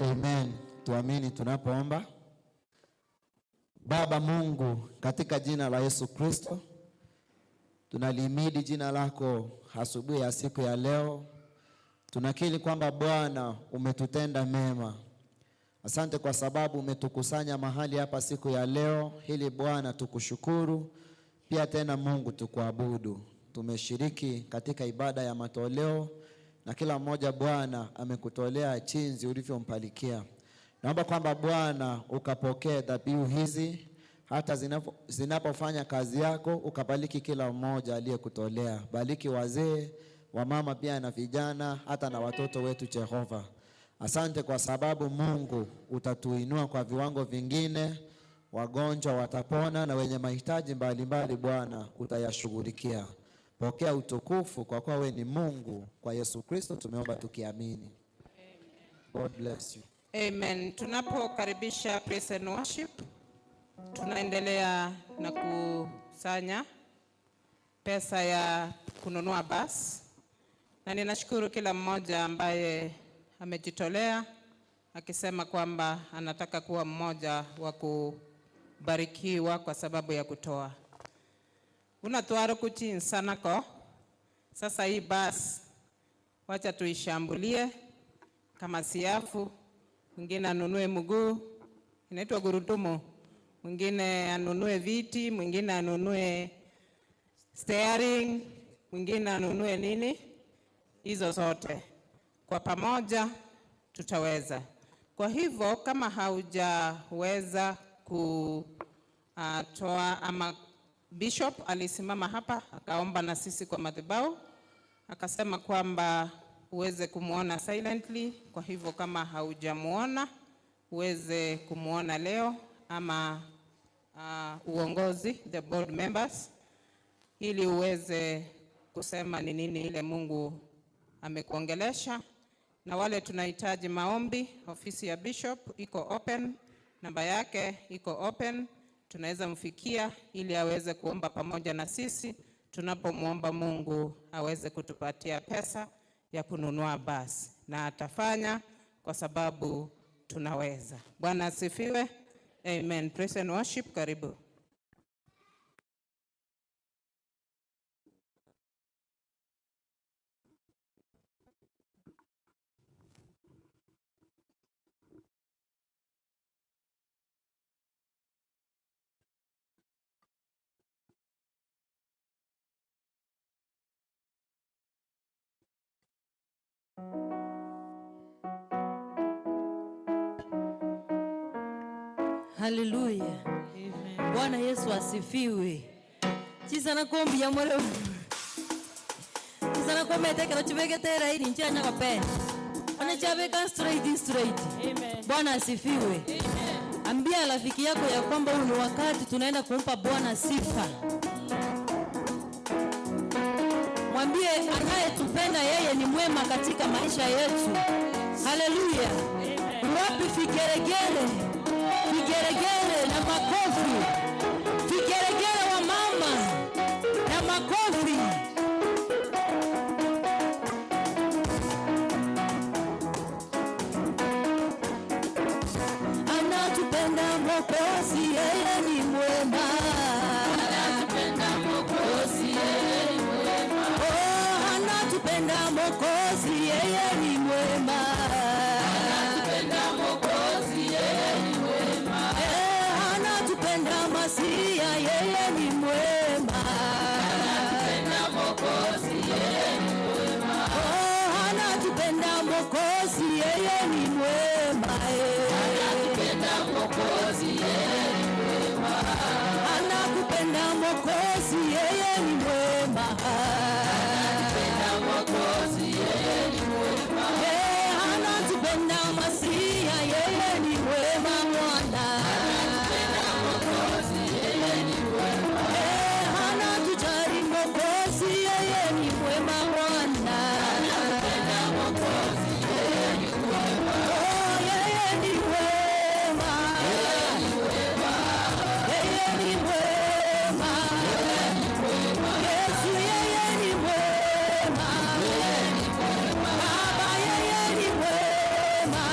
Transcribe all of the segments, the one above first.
Amen. Tuamini tunapoomba. Baba Mungu, katika jina la Yesu Kristo, tunalihimidi jina lako asubuhi ya siku ya leo. Tunakiri kwamba Bwana umetutenda mema. Asante kwa sababu umetukusanya mahali hapa siku ya leo ili Bwana tukushukuru, pia tena Mungu tukuabudu. Tumeshiriki katika ibada ya matoleo na kila mmoja Bwana amekutolea chinzi ulivyompalikia. Naomba kwamba Bwana ukapokee dhabihu hizi hata zinapofanya kazi yako, ukabariki kila mmoja aliyekutolea. Bariki wazee, wamama pia na vijana, hata na watoto wetu Jehova. Asante kwa sababu Mungu utatuinua kwa viwango vingine, wagonjwa watapona na wenye mahitaji mbalimbali Bwana utayashughulikia. Pokea utukufu kwa kuwa wewe ni Mungu. Kwa Yesu Kristo tumeomba tukiamini. God bless you. Amen. Tunapokaribisha praise and worship, tunaendelea na kusanya pesa ya kununua bus, na ninashukuru kila mmoja ambaye amejitolea akisema kwamba anataka kuwa mmoja wa kubarikiwa kwa sababu ya kutoa. Unatwara kuchinsanako. Sasa hii bus wacha tuishambulie kama siafu, mwingine anunue mguu, inaitwa gurudumu, mwingine anunue viti, mwingine anunue steering, mwingine anunue nini, hizo zote kwa pamoja tutaweza. Kwa hivyo kama haujaweza kutoa ama Bishop alisimama hapa akaomba na sisi kwa madhabahu akasema kwamba uweze kumuona silently. Kwa hivyo kama haujamuona uweze kumuona leo ama uongozi, the board members, ili uweze kusema ni nini ile Mungu amekuongelesha. Na wale tunahitaji maombi, ofisi ya Bishop iko open, namba yake iko open, tunaweza mfikia ili aweze kuomba pamoja na sisi tunapomwomba Mungu aweze kutupatia pesa ya kununua basi, na atafanya kwa sababu tunaweza. Bwana asifiwe. Amen. Praise and worship, karibu. Haleluya. Bwana Yesu asifiwe. Chisana kombi ya mwere. Chisana kombi eteke chibeke tera ili nchi anya kapenda. Ona chabeka straight straight. Amen. Bwana asifiwe. Amen. Ambia rafiki yako ya kwamba huu ni wakati tunaenda kumpa Bwana sifa. Mwambie anayetupenda yeye ni mwema katika maisha yetu. Haleluya. Wapi vigeregere? Vigeregere na makofi. Vigeregere wa mama na makofi. Anatupenda Mwokozi, yeye ni mwema. Anatupenda Mwokozi, yeye ni mwema. Oh, anatupenda Mwokozi, yeye ni mwema. Anatupenda Mwokozi, yeye ni mwema. Eh, anatupenda Masia, yeye ni mwema. Anatupenda Mwokozi, yeye ni mwema. Oh, anatupenda Mwokozi, yeye ni mwema. Eh. Anatupenda Mwokozi, yeye ni mwema. Anakupenda Mwokozi, yeye ni mwema. Anatupenda Mwokozi, yeye ni mwema. Eh, anatupenda Masia, yeye ni mwema Bwana. Anatupenda Mwokozi, yeye ni mwema. Eh, anatujali Mwokozi, yeye ni mwema Bwana. Anatupenda Mwokozi, yeye ni mwema. Oh, yeye ni mwema. Yeye ni mwema. Yesu yeye ni mwema. Baba yeye ni mwema.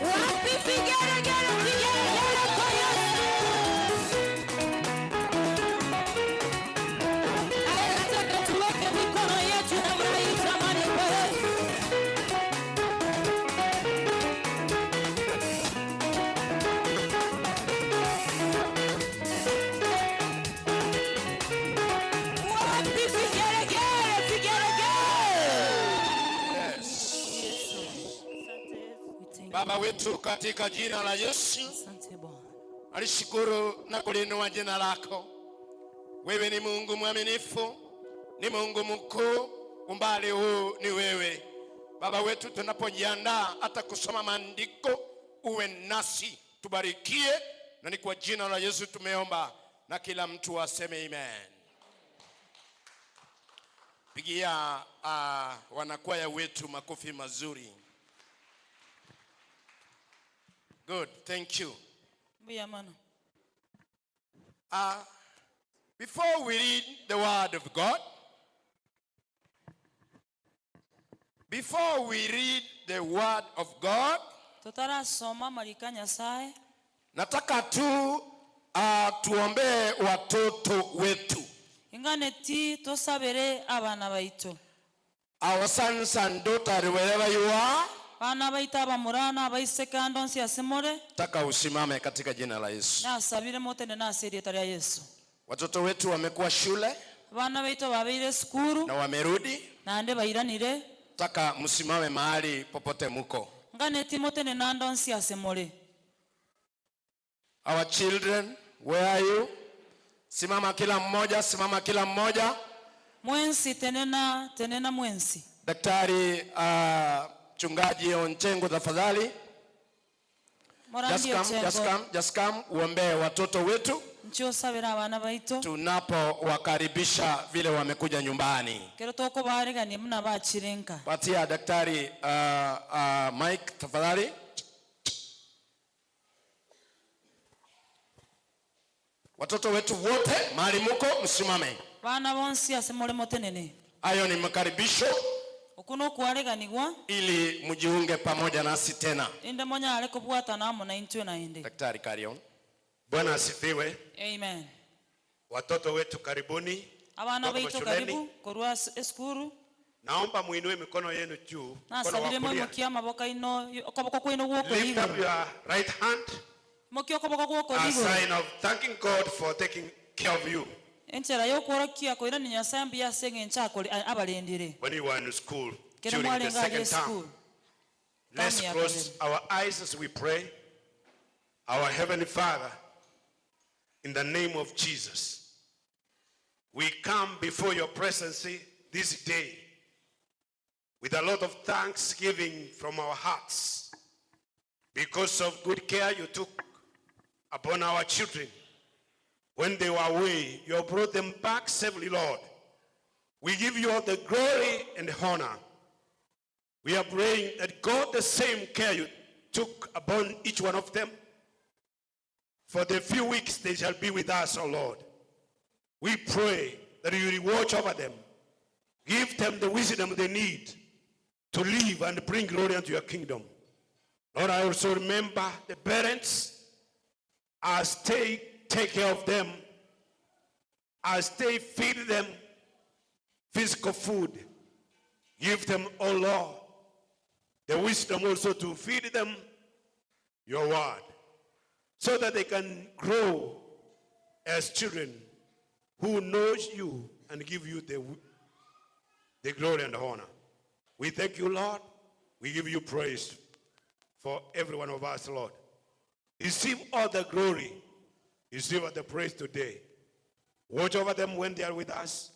Wapi vigelegele, vigelegele kwa Yesu. Haya, nataka tuweke mikono yetu namna hii jamani kwa Yesu. Wapi vigelegele, vigelegele. Baba wetu katika jina la Yesu, Asante Bwana. alishukuru na kulinua jina lako. Wewe ni Mungu mwaminifu, ni Mungu mkuu, umbali huu ni wewe. Baba wetu, tunapojiandaa hata kusoma maandiko, uwe nasi, tubarikie, na ni kwa jina la Yesu tumeomba, na kila mtu aseme amen. Pigia wanakwaya wetu makofi mazuri. Good, thank you. Mbuya mano. Before we read the word of God, before we read the word of God, Totarasoma marika Nyasaye. nataka tu tuombee watoto wetu. Inganeti tosabere abana baito. Our sons and daughters, wherever you are, Bana baito abamurana abaiseke ndonsi asimore. nataka usimame katika jina la Yesu. Nasabire motene nase rieta ria Yesu. Watoto wetu wamekuwa shule Abana baito babeire sukuru na wamerudi. naende bairanire. Nataka msimame mahali popote muko. Nganeti motene nandonsi asemore. Our children, where are you? Simama kila mmoja, simama kila mmoja. Mwensi tenena tenena mwensi. Daktari mchungaji Onchengo tafadhali. Just Morandi come, just Ochengo. come, just come uombee watoto wetu Nchiosabera abana baito. tunapowakaribisha vile wamekuja nyumbani. Kero tokobaregania muna bachirenka. Patia daktari Mike tafadhali. Watoto wetu wote mahali muko msimame. Bana bonsi asemore motenene. Hayo ni makaribisho Okuno okwareganigwa ili mjiunge pamoja nasi tena. inde monyare kobwatana amo na intwe naende. Daktari carry on. Bwana asifiwe. Amen. Watoto wetu karibuni. Abana Kutoka baito mashuleni. karibu korwa ase esukuru. Naomba muinue mikono yenu juu. Mkono wa Nasabire kulia. moimokie amaboko aino, okoboko kwaino gw'okoria Lift up igoro. your right hand. Imokia okoboko gw'okoria A igoro. sign of thanking God for taking care of you Enchera y'okworokia koirania Nyasae mbuya ase eng'encho akore abarendire. when you were in school Kero during the mwarenge aria second term. esukuru. Let's Term ya close kabere. our eyes as we pray. Our Heavenly Father, in the name of Jesus, we come before your presence this day with a lot of thanksgiving from our hearts because of good care you took upon our children. When they were away, you brought them back safely, Lord. We give you all the glory and honor. We are praying that God, the same care you took upon each one of them, for the few weeks they shall be with us, O Lord. We pray that you will watch over them, give them the wisdom they need to live and bring glory unto your kingdom. Lord, I also remember the parents as they take care of them, as they feed them physical food. Give them, oh Lord, the wisdom also to feed them your word so that they can grow as children who knows you and give you the, the glory and honor. We thank you, Lord. We give you praise for every one of us, Lord. Receive all the glory. Receive all the praise today. Watch over them when they are with us.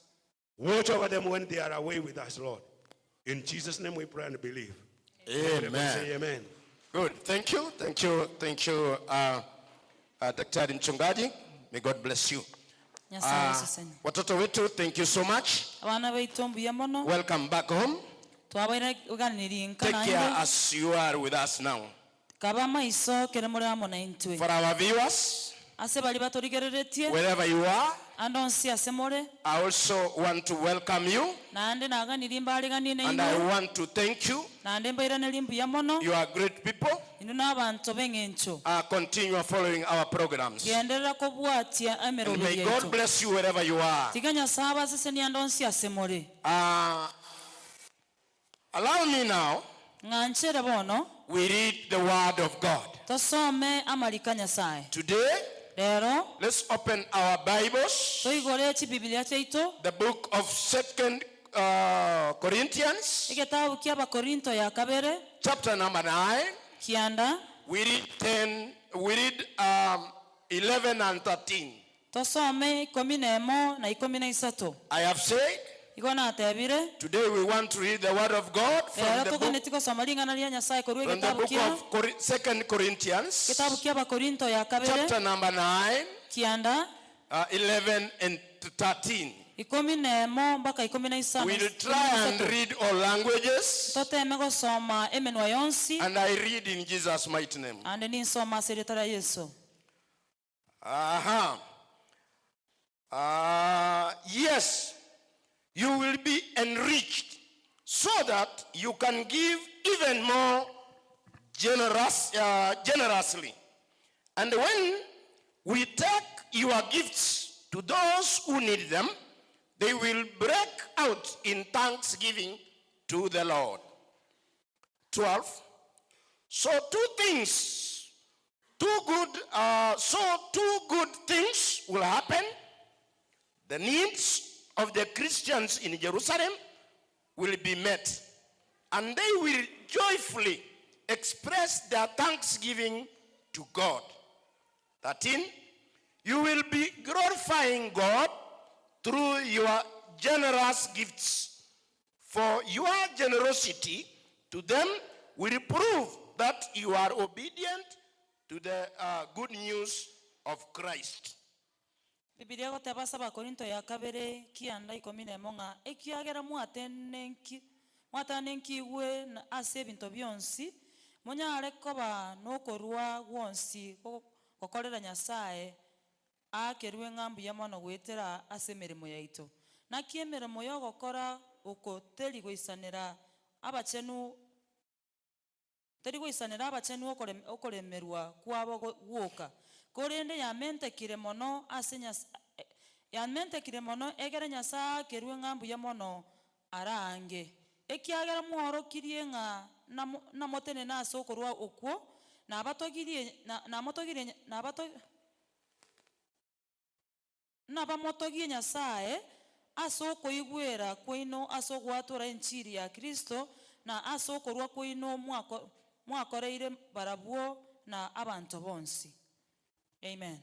Watch over them when they are away with us, Lord. In Jesus' name we pray and believe. Amen. Say amen. Good. Thank you. Thank you. Thank you, uh, uh, Daktari Mchungaji. May God bless you. Nyasaye Uh, asesenie. watoto wetu, thank you so much. Abana baito mbuya mono. Welcome back home. Twabaire oganirie nka Take care naende. as you are with us now. Kaba maiso kere more amo naintwe. For our viewers, Ase baria batorigereretie. wherever you are, Ande onsi ase more. I also want to welcome you Naende naganirie mbareganie and I nainwe. want to thank you. Naende mbairanerie mbuya mono. You are great people. Inwe na abanto b'eng'encho. Uh, continue following our programs. Genderera kobwatia And emeroberi may God yaito. bless you wherever you are. Tiga Nyasaye abasesenie ande onsi ase more. Uh, allow me now. Ng'anchere bono. We read the word of God. Tosome amariko a Nyasaye. Today, Rero, let's open our Bibles. toigore chibibilia chiaito. The book of Second uh, Corinthians, Egetabu kia Abakorinto ya kabere. chapter number 9. Kianda. We read 10, we read um, 11 and 13. Tosome ikomi na emo na ikomi na isato. I have said, Igo natebire. today we want to read the word of God from Rero the book, toganeti gosoma ring'ana ria Nyasaye korwa from the egetabu book kia of Cor- Second Corinthians, Getabu kia Abakorinto ya kabere. chapter number 9, Kianda. uh, 11 and 13. Ikomi na emo mpaka ikomi na isano. We'll try and read all languages, Toteme gosoma emenwa yonsi. and I read in Jesus' mighty name. Ande ninsoma ase erieta ria Yeso. Aha. Uh, yes, you will be enriched so that you can give even more generous, uh, generously. And when we take your gifts to those who need them, they will break out in thanksgiving to the Lord. 12. So two things, two good, uh, so two good things will happen. The needs of the Christians in Jerusalem will be met, and they will joyfully express their thanksgiving to God. 13. You will be glorifying God through your generous gifts. For your generosity to them will prove that you are obedient to the uh, good news of Christ. Bibilia egoteba ase Abakorinto ya kabere kianda ikomi na emo ng'a ekiagera mwatenenki mwatanenkigwe ase ebinto bionsi, monyare koba nokorua gwonsi gokorera Nyasae aakerwe ng'a mbuya mono goetera ase emeremo yaito. Naki emeremo y'ogokora oko teri goisanera abachenu teri goisanera abachenu okoremerwa kwabo gwoka, korende yamentekire mono ase Yamentekire mono egere Nyasae aakerwe ng'a mbuya mono ara aange, ekiagera mworokirie ng'a namotenene ase okorua okwo, nabatogirie, namotogirie, nabato. Nabamotogie Nyasae ase okoigwera kwaino ase ogwatora enchiri ya Kristo, na ase okorua kwaino mwakoreire barabwo na abanto bonsi. Amen.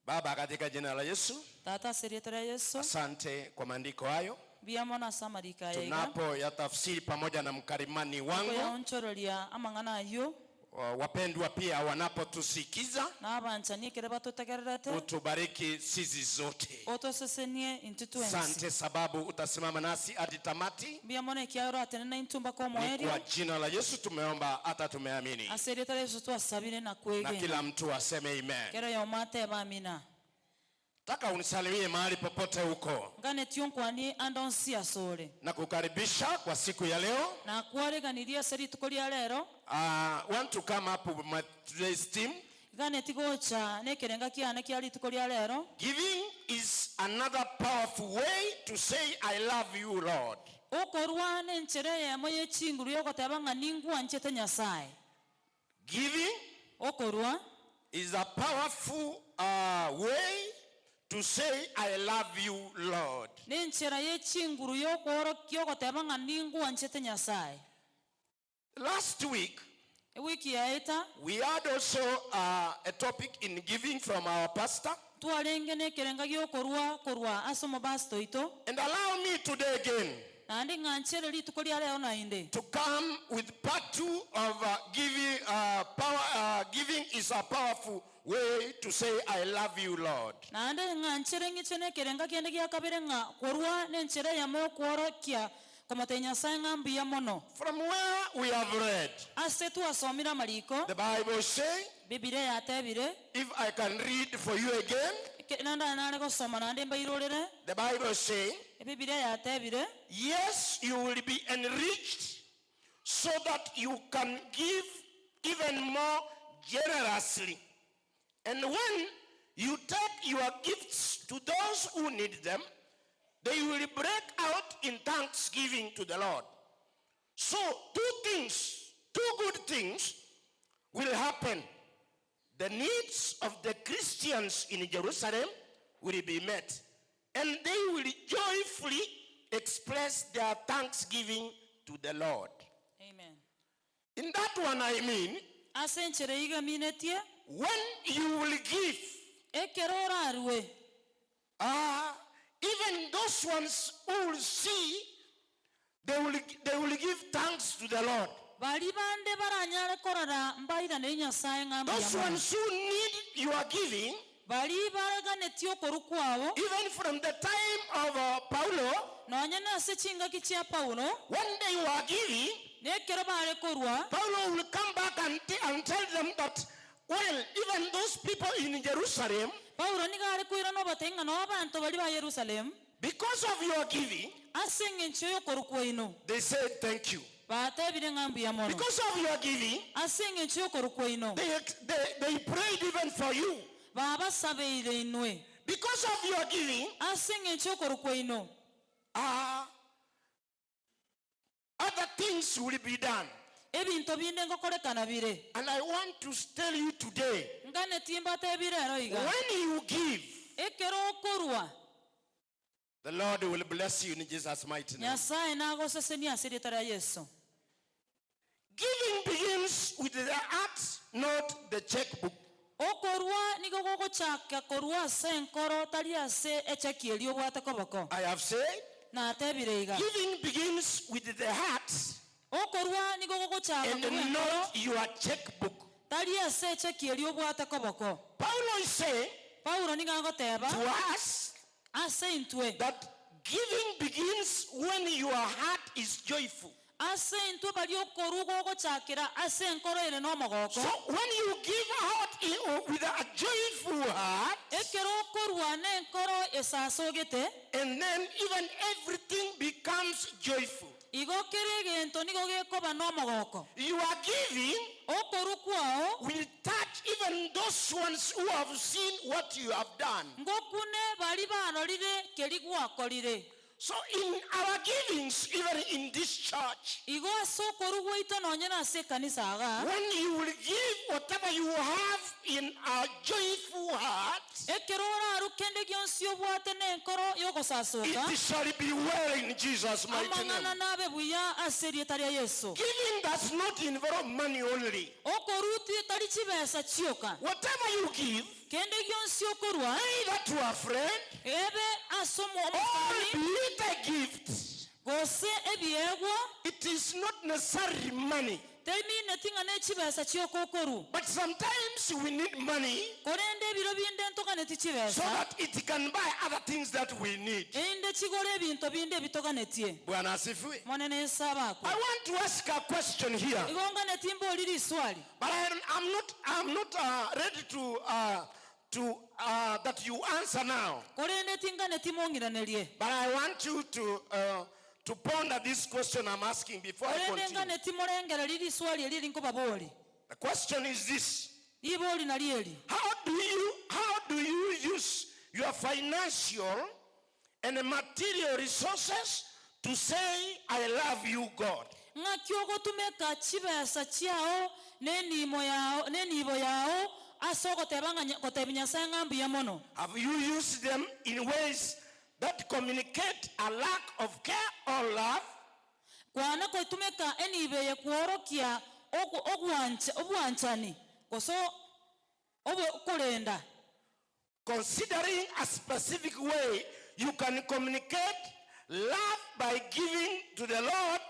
Baba, katika jina la Yesu, Tata, ase erieta ria Yeso. Asante kwa maandiko hayo. Mbuya mono ase amariko aya iga. Tunapo yatafsiri pamoja na mkalimani wangu. Tokoyaonchoreria amang'ana ayio. Wapendwa pia wanapotusikiza. Na abanchani ekero batotegererete. Utubariki sisi zote. Otosesenie intwe twensi. Sante sababu utasimama nasi hadi tamati. Mbuya mono ekiagera oratenene naintwe mpaka Ni omoerio. kwa jina la Yesu tumeomba hata tumeamini. Ase erieta ria Yeso twasabire na Na kwegena. kila mtu aseme amen. Kera oyomo atebe amina. Nataka unisalimie mahali popote huko. Nganetie onkwanie ande onsi asore. Nakukaribisha kwa siku ya leo. Nakwareganirie ase rituko ria rero. I want to come up with my today's theme. Nganetie gocha nekerenga kiane kia rituko ria rero. Giving is another powerful way to say I love you Lord. Okorua nenchera eyemo ye chinguru yogoteba ng'a ningwanchete Nyasae. Giving Okorua. is a powerful uh, way to say I love you Lord. Nenchera ye chinguru yokworokia ogoteba ng'a ningwanchete Nyasae. Last week Ewiki yaeta. We had also uh, a topic in giving from our pastor. Twarenge nekerenga giokorua korwa ase omopastor oito. And allow me today again. Naende ng'anchere rituko ria rero naende. To come with part two of uh, giving, uh, power, uh, giving is a powerful way to say I love you Lord. Naende ng'anchere ng'iche nekerenga kende gia kabere ng'a korua nenchera eyemo yokworokia komotebia Nyasae ng'a mbuya mono. From where we have read. Ase twasomire amariko. The Bible say. Bibilia yatebire. If I can read for you again. Naende nare gosoma naende mbairorere. The Bible say. Ebibilia yatebire. Yes, you will be enriched so that you can give even more generously. And when you take your gifts to those who need them, they will break out in thanksgiving to the Lord. So, two things, two good things will happen. The needs of the Christians in Jerusalem will be met, and they will joyfully express their thanksgiving to the Lord. Amen. In that one, I mean, Ase enchera eyio igaminetie. When you will give, Ekero orarue. Ah, even those ones who will see, they will, they will give thanks to the Lord. Baria bande baranyare korora mbairanere Nyasae ng'a mbuya Those mono. ones who need your giving, Baria bareganetie okorua kwabo. even from the time of uh, Paulo, Nonya nase chingaki chia Paulo. when they were giving, Nekero bare korua. Paulo will come back and, and tell them that, well, even those people in Jerusalem, Paulo nigo are koirana obatebia ng'a noo abanto baria ba Yerusalemu. Because of your giving, Ase engencho y'okorua kwaino. They said thank you. Batebire ng'a mbuya mono. Because of your giving, Ase engencho y'okorua kwaino. They, they, they prayed even for you. Babasabeire inwe. Because of your giving, Ase engencho y'okorua kwaino. uh, other things will be done. Ebinto binde ngokorekana bire. And I want to tell you today, Nganetie mbatebie rero iga. when you give, Ekero okorua. The Lord will bless you in Jesus' mighty name. Nyasae nagosesenie ase erieta ria Yeso. Giving begins with the heart, not the checkbook. Okorua nigo gogochaka korua ase enkoro tari ase echeki eria obwate koboko. I have said, Natebire iga. Giving begins with the heart Okorua nigo gogochaka and korwa enkoro not your checkbook. tari ase echeki eria obwate koboko. Paulo is saying Paulo nigo agoteba to us ase intwe that giving begins when your heart is joyful. Ase intwe baria okorua gogochakera ase enkoro ere nomogoko. So when you give out in, with a joyful heart, Ekero okorua Okorua nenkoro esasogete. And then even everything becomes joyful. Igo kera egento nigo gekoba nomogoko. Your giving Okorua kwao. will touch even those ones who have seen what you have done. Ngokune baria barorire keria gwakorire. So in our givings, even in this church, Igo ase okorua gwaito nonye nase ekanisa iga. When you will give whatever you have in a joyful heart, Ekero orarue kende gionsi obwate nenkoro y'ogosasoka, it shall be well in Jesus' mighty amang'ana name. nabe buya ase erieta ria Yeso. Giving does not involve money only. Okorua tari chibesa chioka. Whatever you give, Kende gionsi okorua, either to a friend, ebe ase or omosani, be it a gift, gose ebiegwa, it is not necessarily money. temineti ng'a ne chibesa chioka okorua. But sometimes we need money Korende ebiro binde ntoganeti so chibesa, that it can buy other things that we need. erinde chigore ebinto binde ebitoganetie. Bwana asifiwe. Monene Yeso abakwe. I want to ask a question here. Igo nganeti mbori riswali. But I, I'm not, I'm not uh, ready to, uh, to, uh, that you answer now. Korende tinganeti mong'iranerie. But I want you to, uh, to ponder this question I'm asking before I Korende continue. nganeti morengererie riswali eri eri nkobabori. The question is this. Ribori nari eri. How do you, how do you use your financial and material resources to say, I love you, God? Ng'aki ogotumeka chibesa chiao nenimo yao nenibo yao ase ogoteba ng'a gotebia Nyasae ng'a mbuya mono? Have you used them in ways that communicate a lack of care or love? Kwana gotumeka enibo eye kworokia ogwancha obwanchani gose okorenda. Considering a specific way you can communicate love by giving to the Lord,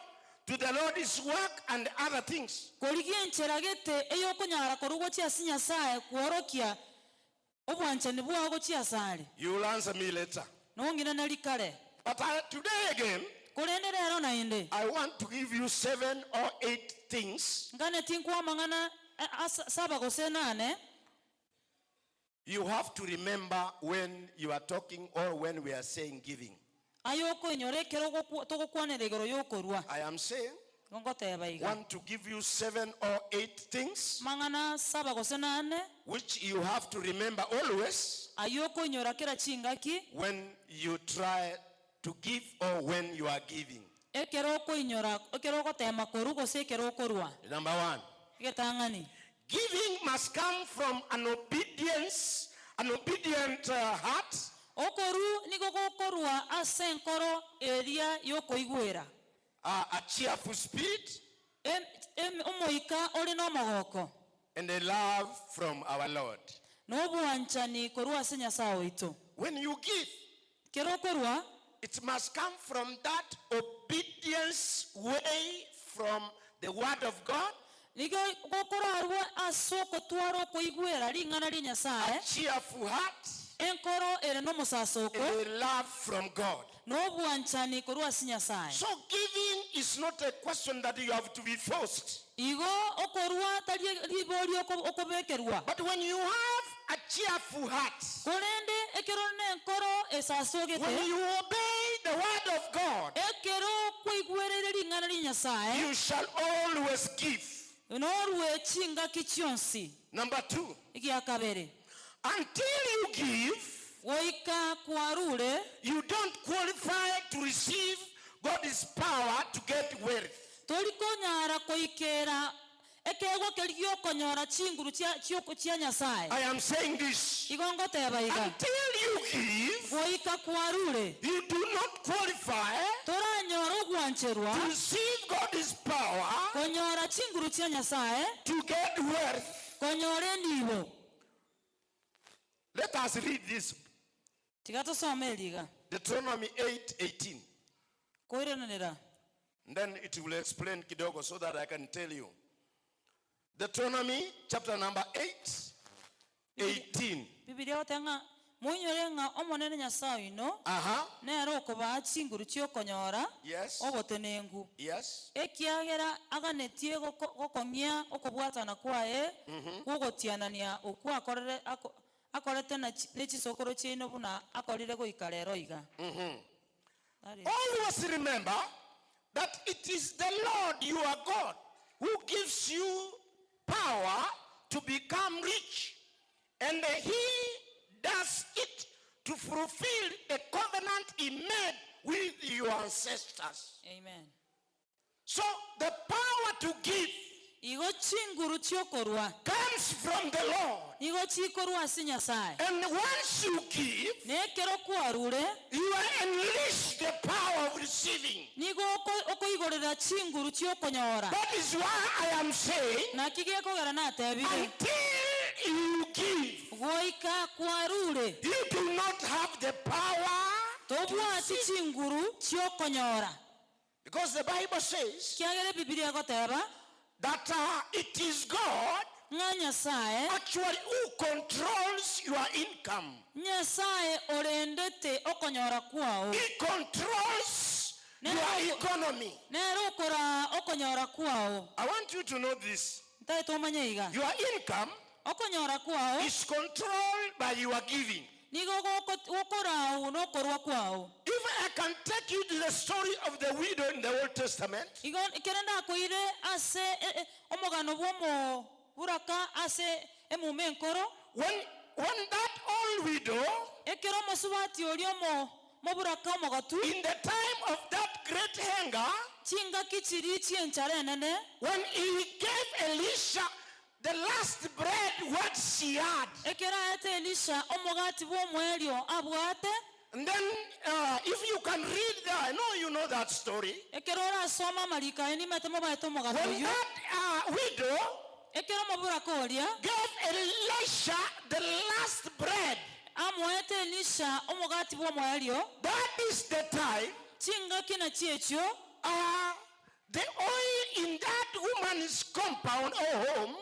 to the Lord's work and other things. Korigia enchera gete eyokonyara korwa gochia ase Nyasae kworokia obwanchani bwao gochia asare. You will answer me later. Nong'iranerie kare. But I, today again, Korende rero naende. I want to give you seven or eight things. Nganetie nkoe amang'ana saba gose nane. You have to remember when you are talking or when we are saying giving. Aye okoinyora ekero togokwanera igoro y'okorua. I am saying, Igo ngoteba iga. want to give you seven or eight things Mang'ana saba gose nane. which you have to remember always Ayio okoinyora kera chingaki. when you try to give or when you are giving. Ekero okoinyora, ekero ogotema korwa gose ekero okorua. Number one. Egetang'ani. Giving must come from an obedience, an obedient uh, heart. Okoru nigo gokorua ase enkoro eria y'okoigwera. Uh, a cheerful spirit. Em, em, omoika ore nomogoko. And a love from our Lord. Nobwanchani korwa ase Nyasae oito. When you give, Kero okorua, it must come from that obedience way from the word of God. Nigo gokorarwe ase okotwara okoigwera ring'ana ria Nyasae. A cheerful heart. Enkoro ere nomosasoko. And a love from God. Nobwanchani korwa ase Nyasae. So giving is not a question that you have to be forced. Igo okorua tari riborio okobekerwa. But when you have a cheerful heart, Korende ekero ore nenkoro esasogete, when you obey the word of God, ekero kwaigwereire ring'ana ria Nyasae, you shall always give. Norue chingaki chionsi. Number two. Egiakabere. Until you give, Goika kwarure, you don't qualify to receive God's power to get wealth. Tori konyara koikera ekeegwa keria giokonyora chinguru chia, chia, chia Nyasae. I am saying this. Igo ngoteba iga. Until you give, Goika kwarure, you do not qualify toranyora ogwancherwa to receive God's power konyora chinguru chia Nyasae to get wealth. konyora enibo. Let us read this. Tiga tosome eri iga. Deuteronomy 8:18. Koirananera. Then it will explain kidogo so that I can tell you. Deuteronomy chapter number 8, 18. Bibilia egoteba ng'a moinyore ng'a Omonene Nyasae oino Aha. nere okobaa chinguru chi'okonyora Yes. obotenenku, Yes. ekiagera aganetie gokong'ia okobwatana kwaye kw'ogotianania okwo akorere ako- akorete na ne chisokoro chiaino buna akorire goika rero iga. That is. Always remember that it is the Lord your God who gives you power to become rich, and he does it to fulfill the covenant he made with your ancestors. Amen. So the power to give Igo chinguru chi'okorua comes from the Lord. nigo chikorwa ase Nyasae. And once you give, Na ekero kwarure, you are unleash the power of receiving. nigo oko- okoigorera chinguru chi'okonyora. That is why I am saying, Naki gekogera natebire, until you give, goika kwarure, you do not have the power to tobwati receive. chinguru chi'okonyora. Because the Bible says Ekiagera Ebibilia egoteba that uh, it is God ng'a Nyasae, actually who controls your income. Nyasae orendete okonyora kwao. He controls Nere your oko- economy. nere okoraa okonyora kwao. I want you to know this. Ntaete omanye iga. Your income Okonyora kwao is controlled by your giving. nigo goko- gokorau nokorwa kwao. If I can take you to the story of the widow in the Old Testament, Igo ekere ndakoire ase e- e- omogano bw'omoburaka ase emuma enkoro, when, when that old widow, ekero omosubati oria omo moburaka omogotu, in the time of that great hunger, chingaki chiria chi'enchara enene, when he gave Elisha the last bread what she had, ekero aete Elisha omogati bw'omoerio abwate, and then uh, if you can read there, I know you know that story. ekero orasome amariko aye nimete mobaete omogati When oyio, that uh, widow ekero omoburaka oria gave Elisha the last bread, amoete Elisha omogati bw'omoerio, that is the time chingaki nachio echio, uh, the oil in that woman's compound or home.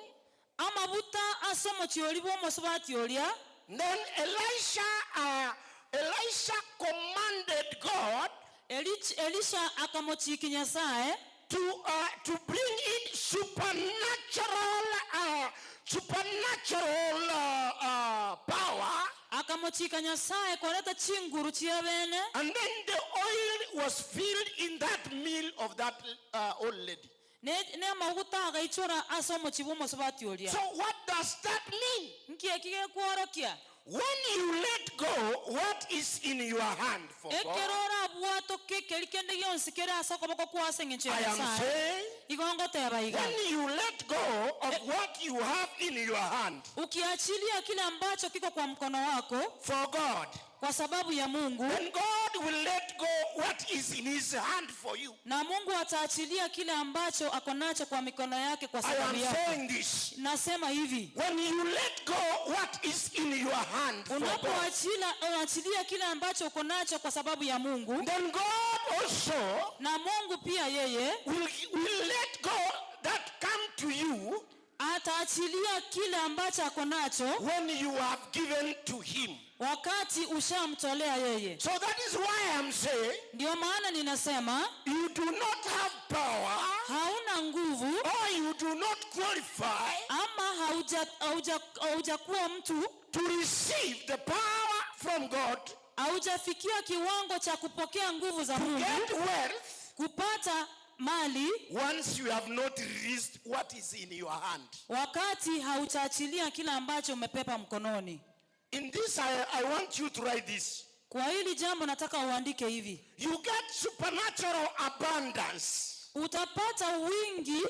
amabuta ase omochie oria bw'omosubati oria, Then Elisha, uh, Elisha commanded God Elich- Elisha akamochiki Nyasaye to, uh, to bring in supernatural, uh, supernatural uh, uh, power. akamochika Nyasaye koreta chinguru chia bene And then the oil was filled in that mill of that uh, old lady. ne ne amaguta agaichora ase omochie bw'omosubati oria. So what does that mean? Nki eki gekworokia? When you let go what is in your hand for Ekero God, orabwatoke keri kende gionsi kere ase okoboko kwa ase eng'encho ya I am Nyasaye. saying, Igo ngoteba iga. when you let go of what you have in your hand Ukiachilia kile ambacho kiko kwa mkono wako for God, kwa sababu ya Mungu, then God will let go what is in his hand for you. na Mungu ataachilia kile ambacho ako nacho kwa mikono yake kwa I sababu am yako. saying this. Nasema hivi, When you let go what is in your hand for God, unapoachilia unachilia kile ambacho uko nacho kwa sababu ya Mungu, then God also na Mungu pia yeye will, will let go that come to you ataachilia kile ambacho ako nacho when you have given to him. wakati ushamtolea yeye. So that is why I'm saying Ndio maana ninasema you do not have power hauna nguvu or you do not qualify ama hauja hauja haujakuwa mtu to receive the power from God haujafikia kiwango cha kupokea nguvu za Mungu, get wealth kupata mali once you have not released what is in your hand. wakati hautaachilia kile ambacho umepepa mkononi. In this, I, I want you to write this. Kwa hili jambo nataka uandike hivi, You get supernatural abundance. utapata wingi,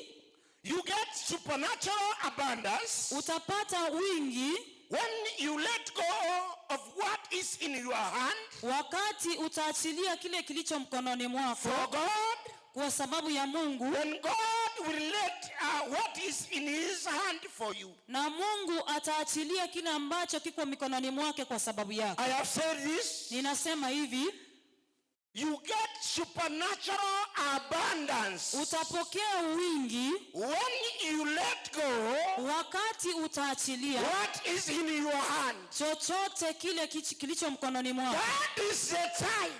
You get supernatural abundance utapata wingi when you let go of what is in your hand wakati utaachilia kile kilicho mkononi mwako for God. kwa sababu ya Mungu, Then God will let uh, what is in his hand for you. na Mungu ataachilia kile ambacho kiko mikononi mwake kwa sababu yako. I have said this. Ninasema hivi, You get supernatural abundance utapokea wingi when you let go wakati utaachilia what is in your hand. chochote kile kichi- kilicho mkononi mwako. That is the time.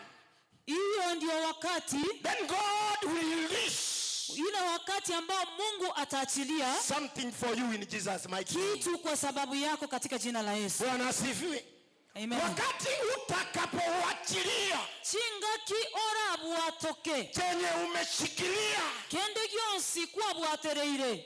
Hiyo ndio wakati Then God will release. Ile wakati ambao Mungu ataachilia something for you in Jesus mighty name. kitu kwa sababu yako katika jina la Yesu. Bwana asifiwe. Amen. Wakati utakapowachilia Chingaki orabwatoke chenye umeshikilia, kende gionsi kwabwatereire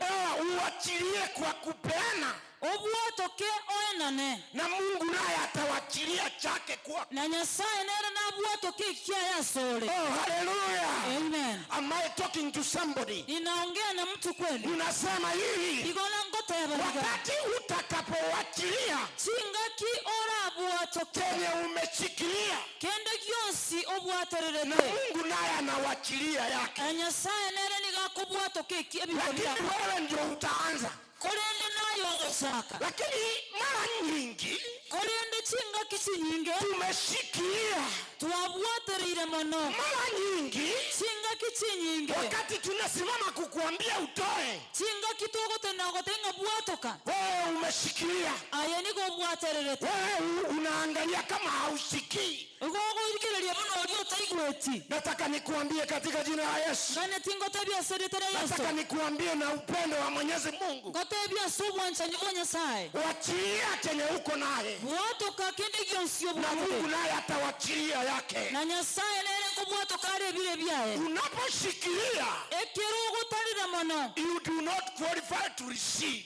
uachilie kwa kupeana, obwatoke oenane na Mungu naye atawachilia chake kwako. na Nyasaye nere nabwatoke ekiaye asore. Oh, haleluya. Amen. Am I talking to somebody? Ninaongea na mtu kweli? Ninasema hivi, Igona ngoteba iga. wakati utakapowachilia Chingaki orabwatoke chenye umeshikilia, kende gionsi na obwatererete Mungu naye anawachilia yake, na Nyasaye nere nigakobwatoka eki ebinto lakini biako wewe ndio utaanza. korende naye ogochaka Lakini mara nyingi korende chingaki chinyinge tumeshikilia, twabwatereire mono mara nyingi chingaki chinyinge wakati tunasimama kukuambia utoe, chingaki togotena gotenga bwatoka wewe umeshikilia, aye nigo obwatererete wewe unaangalia kama hausikii. igo ogoirigereria bono oria otaigweti. Nataka nikuambie katika jina la Yesu, Ngane tingotebia ase rieta ria Yesu, nataka nikuambie na upendo wa Mwenyezi Mungu, ngotebia ase obwanchani bwa Nyasaye, wachilia chenye uko naye, bwatoka kende gionsi na Mungu obwate naye atawachilia yake. na Nyasaye nere nkobwatoka are ebire biaye. Unaposhikilia, Ekero ogotarire mono you do not qualify to receive.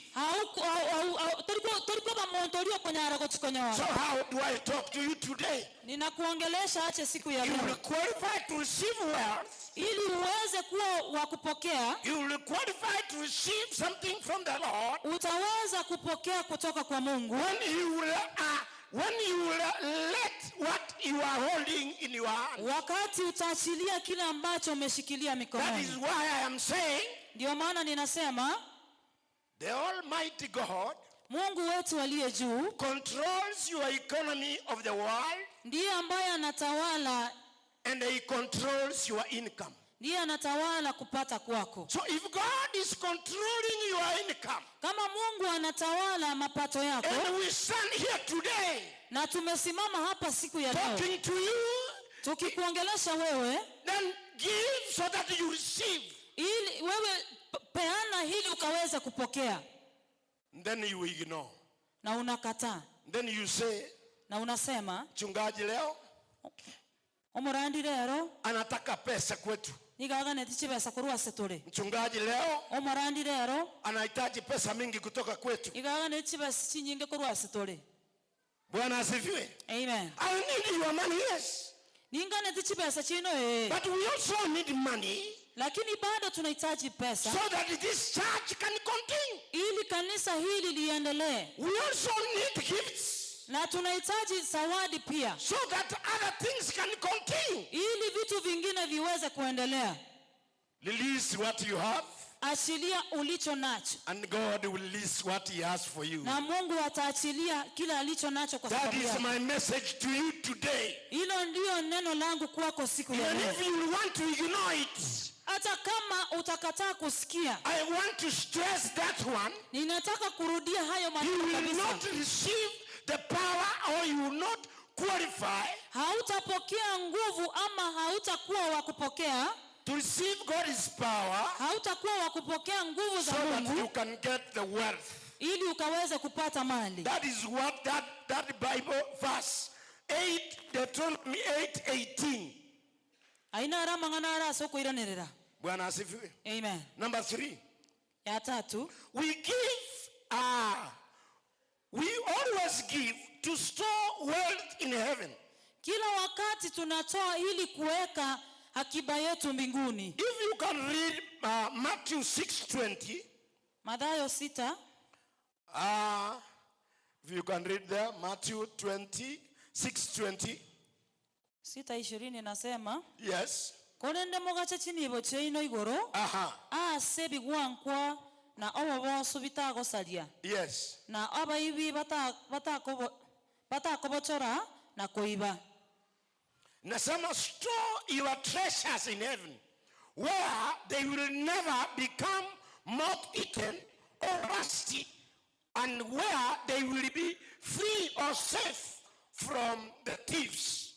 torikoba monto oria okonyara So gochikonyora. how do I talk to you today? Ninakuongelesha ache siku ya You leo will qualify to receive wealth. ili uweze kuwa wa kupokea. You will qualify to receive something from the Lord Utaweza kupokea kutoka kwa Mungu when you will let what you are holding in your hand. wakati utaachilia kile ambacho umeshikilia That mikononi. is why I am saying Ndio maana ninasema the Almighty God Mungu wetu aliye juu controls your economy of the world, ndiye ambaye anatawala, and he controls your income. ndiye anatawala kupata kwako. So if God is controlling your income, Kama Mungu anatawala mapato yako, and we stand here today na tumesimama hapa siku ya leo talking to you, tukikuongelesha wewe, then give so that you receive. ili wewe peana ili ukaweze kupokea, Then you ignore. na unakataa Then you say, na unasema mchungaji leo omurandi rero anataka pesa kwetu. nigaganeti chibesa korwa ase tore. Mchungaji leo Omurandi rero anahitaji pesa mingi kutoka kwetu. nigaganeti chibesa chinyinge korwa ase tore. Bwana asifiwe. Amen. I need your money, yes. Ninganeti chibesa chino eh. But we also need money Lakini bado tunahitaji pesa so that this church can continue. ili kanisa hili liendelee, We also need gifts na tunahitaji zawadi pia so that other things can continue. ili vitu vingine viweze kuendelea. Release what you have, Achilia ulicho nacho and God will release what he has for you. na Mungu ataachilia kila alicho nacho kwa That sababu is yako. my message to you today. Hilo ndiyo neno langu kwako siku ya Even leo. if you want to ignore it, Hata kama utakataa kusikia, I want to stress that one. ninataka kurudia hayo You maneno will kabisa. not receive the power, or you will not qualify Hautapokea nguvu ama hautakuwa wa kupokea, to receive God's power hautakuwa wa kupokea nguvu so za that Mungu you can get the wealth. ili ukaweze kupata mali. That is what that Bible verse 8, Deuteronomy 8:18. Aina ara mang'ana ara ase okoiranerera. Bwana asifiwe. Amen. Number 3. Ya tatu, We always give to store wealth in heaven. kila wakati tunatoa ili kuweka akiba yetu mbinguni. If you can read Matthew 6:20. Mathayo 6. If you can read there, Matthew 6:20. 6:20 nasema, Yes. korende mogache chinibo chiaino igoro, ase bigwankwa na oboboso bitagosaria. Yes. Na abaibi batakobochora na koiba. Nasema store your treasures in heaven, where they will never become moth-eaten or rusty, and where they will be free or safe from the thieves.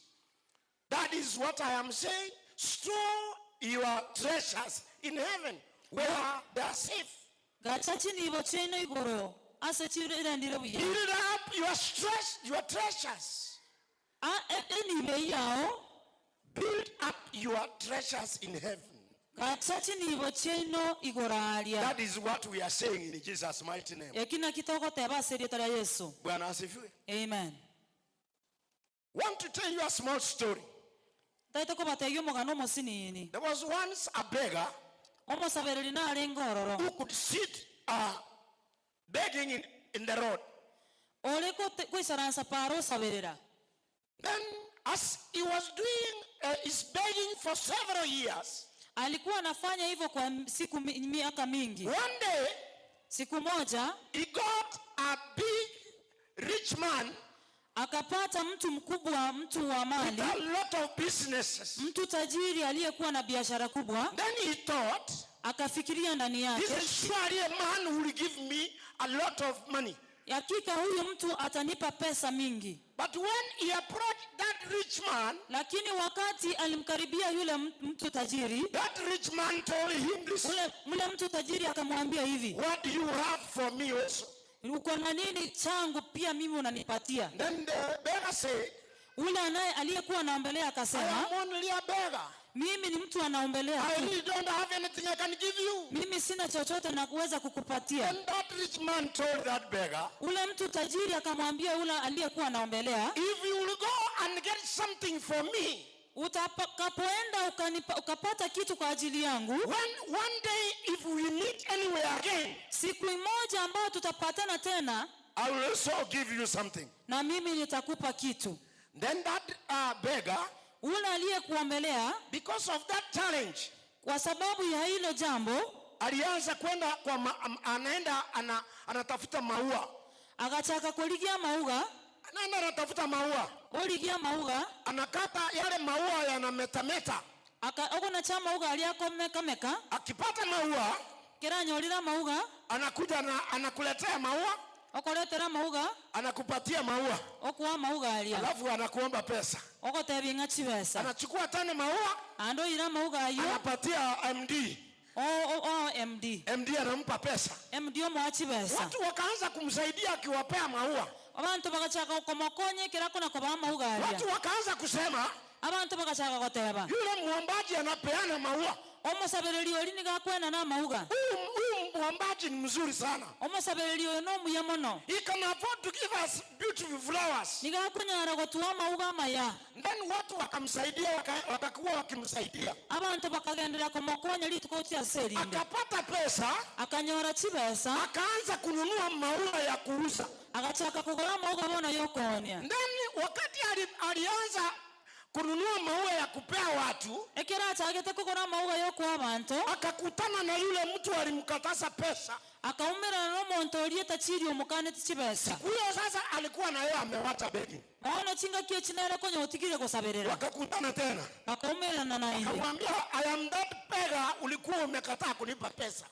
That is what I am saying. Store your treasures in heaven. Where they are safe. Gacha chinibo chiaino igoro ase chirendire buya. Build up your stress, your treasures. A enibo eyio yao. Build up your treasures in heaven. Gacha chinibo chiaino igoro aaria. That is what we are saying in Jesus mighty name. Eki naki togoteba ase erieta ria Yeso. Bwana asifiwe. Amen. Want to tell you a small story. Ntaete kobatebia omogano omosinini. There was once a beggar Omosabereri narenge ororo. who could sit uh, begging in, in the road. Ore gote- goisaransa para osaberera. Then as he was doing uh, his begging for several years, Alikuwa anafanya hivyo kwa siku miaka mingi. one day Siku moja he got a big rich man akapata mtu mkubwa, mtu wa with mali, a lot of businesses. mtu tajiri aliyekuwa na biashara kubwa. Then he thought, Akafikiria ndani yake, this is surely a man who will give me a lot of money. hakika huyu mtu atanipa pesa mingi. But when he approached that rich man, Lakini wakati alimkaribia yule mtu tajiri, that rich man told him this, ule, mle mtu tajiri akamwambia hivi, what do you have for me also? uko na nini changu pia mimi unanipatia? Then the beggar said, Ule anaye aliyekuwa anaombelea I akasema, am only a beggar. mimi ni mtu anaombelea I tu, really don't have anything I can give you. mimi sina chochote na kuweza kukupatia. Then that rich man told that beggar, Ule mtu tajiri akamwambia ule aliyekuwa anaombelea, if you will go and get something for me, utakapoenda ukanipa, ukapata kitu kwa ajili yangu, when one day if we meet anywhere again, siku moja ambayo tutapatana tena, I will also give you something. na mimi nitakupa kitu. Then that uh, beggar, Ule aliyekuombelea because of that challenge, kwa sababu ya hilo jambo alianza kwenda kwa ma, am, anaenda ana, anatafuta maua, agachaka kuligia mauga anaenda anatafuta maua, oligia mauga anakata yale maua yanametameta. aka ogona cha mauga aliakomekameka Akipata maua keranyolira mauga anakuja na, anakuletea maua, okoretera mauga anakupatia maua, okuwa mauga aria alafu anakuomba pesa. ogotebia ng'a chibesa Anachukua tena maua ando ira mauga ayo anapatia MD, o, o, o MD MD anampa pesa. MD omoa chibesa Watu wakaanza kumsaidia akiwapea maua. abantu bagachaka komokonya ekero na kobaa mauga aria Watu wakaanza kusema abantu bagachaka goteba yule muombaji anapeana maua, omosabereri ori nigo akwena na amauga huyu huyu muombaji ni mzuri sana, omosabereri oyo nomuya mono he can afford to give us beautiful flowers. nigo akonyara gotua amauga amaya Then watu wakamsaidia, waka- wakakuwa wakimsaidia, abantu bakagenderera komokonya rituko chiase erinde akapata pesa, akanyora chibesa akaanza kununua maua ya kuuza. agachaka kogora amauga bono yokonia Then wakati ali, alianza kununua maua ya kupea watu, ekero achagete kogora amauga yokoa abanto akakutana na yule mtu alimkataza pesa. akaumerana na omonto oria etachiri omokaneti chibesa Huyo sasa alikuwa na yeye amewacha begi, bono chingaki echi nere konya otigire gosaberera wakakutana tena, bakaumerana naende akamwambia I am that beggar ulikuwa umekataa kunipa pesa,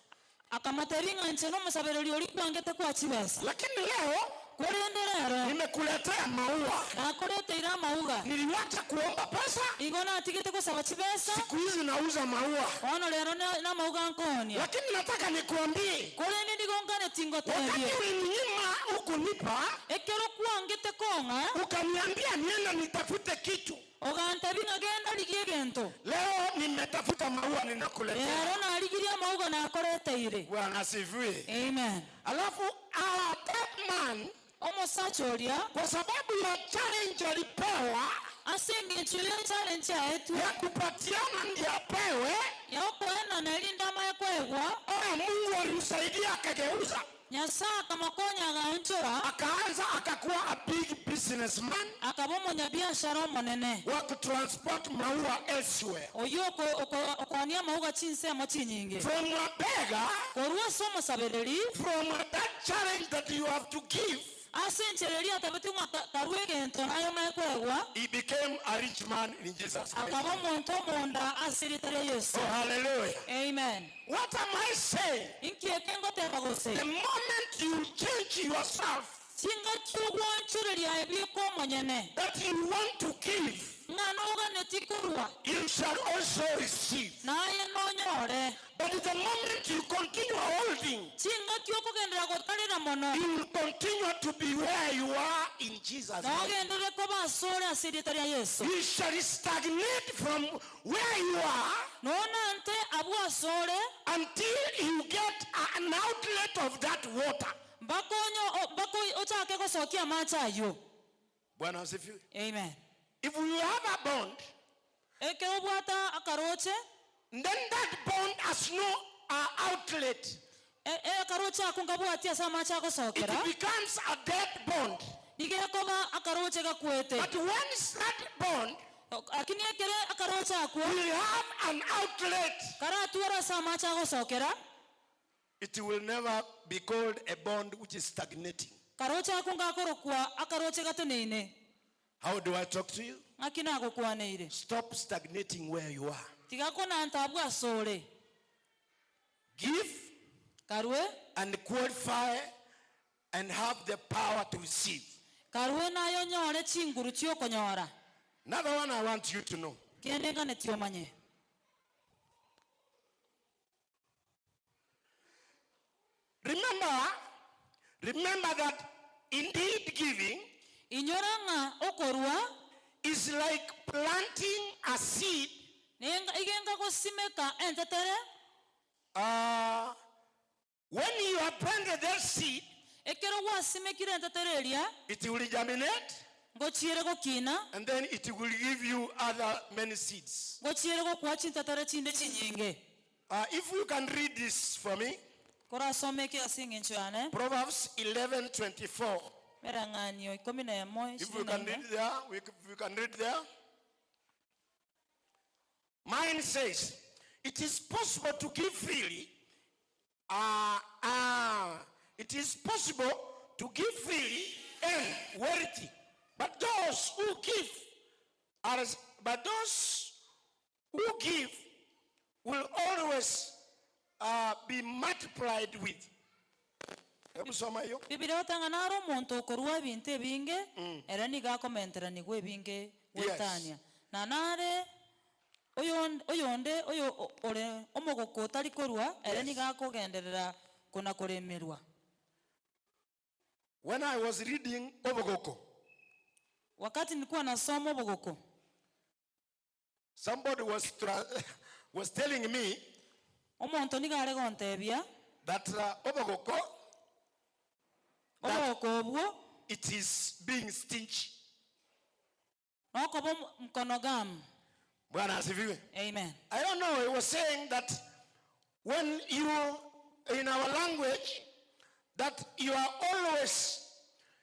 akamotebia ng'a inche na omosabereri oria kwangete kwa chibesa lakini leo korende rero nimekuletea maua. nakoreteire amauga Niliwacha kuomba pesa, igo natigete gosaba chibesa siku hizi nauza maua, bono rero na amauga nkonia lakini nataka nikuambie, korende nigo nkane wakati tingotebie ulininyima hukunipa, ekero kwangete kong'a ukaniambia niende nitafute kitu. ogantebi ng'a genda rigia egento Leo nimetafuta maua, ninakuletea. rero narigirie amauga nakoreteire Bwana asifiwe. amen Alafu ah, that man omosacha oria kwa sababu ya challenge alipewa ase eng'encho ya challenge yaetwe ya kupatiana ndiye apewe, ya okoenana erinde amaye koegwa oh, Mungu alimsaidia akageuza, nyasaye akamokonya agaonchora akaanza akakuwa a big businessman akaba omonyabiashara omonene wa kutransport maua elsewhere. oyo okoania amauga chinsemo chinyinge From a beggar, korwa ase omosabereri from that challenge that you have to give, ase enchera eria atabete ng'a karwa egento naye omaye koegwa he became a rich man in Jesus Christ. akaba omonto omonda ase erita ria yesu Oh, hallelujah. amen What am I saying? inki eke ngoteba gose The moment you change yourself, Chingaki ogwanchoreria aye bweka omonyene. That you want to give. Ng'a noganetie korua. You shall also receive. Na aye nonyore. But the moment you continue holding. Chingaki okogenderera gotarera mono. You will continue to be where you are in Jesus name. Nogenderere koba asore ase erieta ria Yeso. You shall stagnate from where you are. Nonante abwo asore. Until you get an outlet of that water. Mpaka onye mpaka ochake gosokia amache ayio. Bwana asifiwe. Amen. If you have a bond, Ekero obwate akaroche, then that bond has no uh, outlet. E, e, akaroche ako nkabwati ase amache agosokera. It becomes a dead bond. Nigo ekoba akaroche gakwete. But once that bond Lakini ekere akaroche akwo will have an outlet, karatware ase amache agosokera, It will never be called a bond which is stagnating. Karoche ako ngakorokwa akaroche gateneine. How do I talk to you? Ng'aki nagokwaneire? Stop stagnating where you are. Tiga konanta abwo asore. Give Karue. and qualify and have the power to receive. Karue naye onyore chinguru chi'okonyora. Another one I want you to know. Kende nganetie omanye. Remember, remember that indeed giving Inyora ng'a okorua is like planting a seed. Nenga igenga gosimeka entetere. Uh, when you have planted that seed, Ekero gwasimekire entetere eria, it will germinate ngochiere gokina, and then it will give you other many seeds. ngochiere gokoa chintetere chinde chinyinge. Uh, if you can read this for me. Korasome eke ase eng'encho yane. Proverbs 11:24. Merang'anio ikomi na emo, If we ishirini na can ine. read there, we, if we can read there. Mine says, it is possible to give freely. Uh, uh, it is possible to give freely and wealthy. But those who give are, but those who give will always uh, be multiplied with. Hebu soma hiyo. Bibilia egoteba ng'a naro omonto okorua ebinto ebinge, ere nigo akomenteranigwa ebinge goetania. Na nare oyon- oyonde oyo o- ore omogoko otari korua, ere nigo akogenderera kona-koremerwa. When I was reading Obogoko, Wakati nilikuwa nasoma obogoko, somebody was, tra- was telling me omonto nigo are gontebia, that uh, Obogoko, that obogoko obwo it is being stingy. nokoba omo- mkonogamu. Bwana asifiwe. Amen. I don't know, he was saying that when you, in our language, that you are always,